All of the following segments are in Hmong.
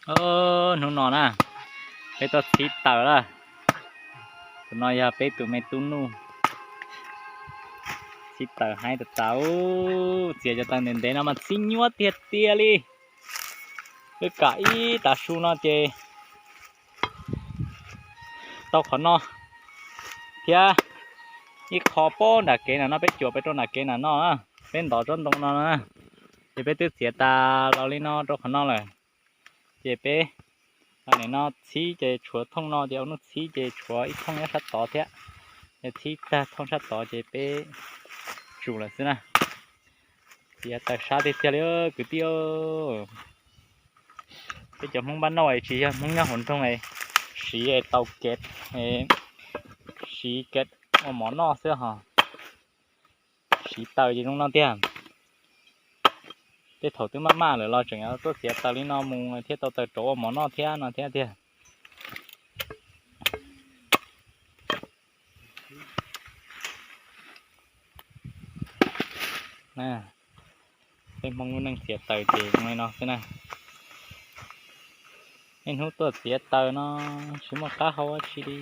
Hnub no na, peb tuaj txhib taws lawm. Tus no yog peb tus me tub Nuj. Txhib taws haib tas tas, txiav cov taws ntev ntev no mas txhib nyuaj tiag tiag li. Peb kam ib tav su no ces tau qhov no thiab ib qho pob nram kev nram no, peb cuam peb rau nram kev nram no, peb ntov tsob ntoo no na. Ces peb twb txiav tas los li no rau qhov no lawm. Ces peb nim no txhib ces tshuav thooj no ces ua nub txhib ces tshuav ib thooj nyob sab tod thiab. Ces txhib tag thooj sab tod ces peb tsum lawm xwb na. Txiav taws sab tiag tiag li kwv tij. Peb cov Hmoob npab nauj tsis yog Hmoob nyob hauv nroog, siv tau kev, siv kev ua mov noj xwb hos. Siv taws ces zoo no tiag. Tej thaum twb maj maj lawm los tseem tuaj txiav taws li no mus thiaj tau taws rauv ua mov noj thiab no thiab tiag. Peb Hmoob lub neej txiav taws ces zoo li no xwb na. Niaj hnub tuaj txiav taws no tsis muaj qab hau dab tsi li.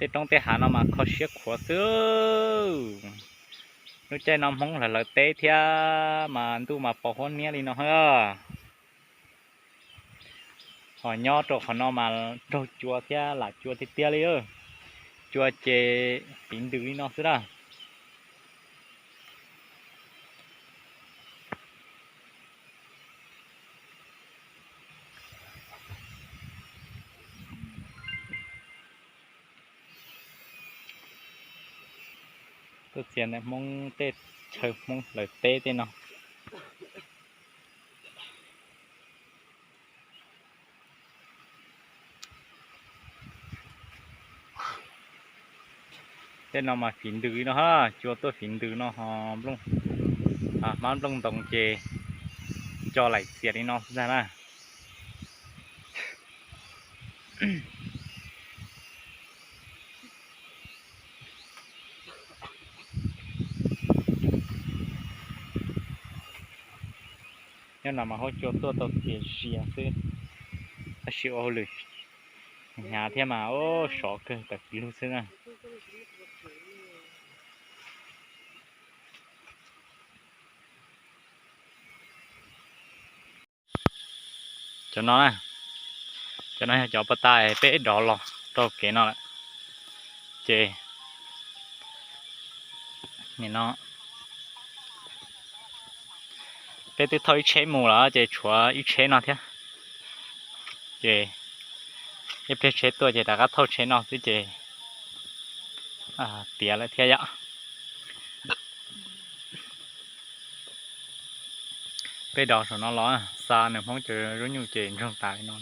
Tej roob tej hav no mas kho siab khuav xwb. Lub caij no Hmoob hlawv hlawv teb thiab mas ntuj mas pos huab niab li no. Ho nyob rau qhov no mas raug cua thiab lam cua tiag tiag li. Cua ces fiv ntws li no xwb na. Tuaj txiav ntawm Hmoob tej chaw Hmoob hlawv teb tej no. Tej no mas fiv ntws li no, cua tuaj fiv ntws no ho, hmab nplooj ntoos ces co laim txias li no xwb ntag na. Nyob no mas huab cua tuaj tau txias zias xwb, tab sis ua hauj lwm hnyav thiab mas sov kawg tawm lug xwb na. Cov no, cov no yog cov pas tas peb dov los rau kev no lawm. Ces nim no peb twb thauj ib tsheb mus lawm ces tshuav ib tsheb no thiab. Ces ib pliag tsheb tuaj ces rov qab thauj tsheb no xwb ces tiav lawm thiab yom. Peb dov saum no los xa nws Hmoob cov zaub nyuj ces ntsoog tas li no.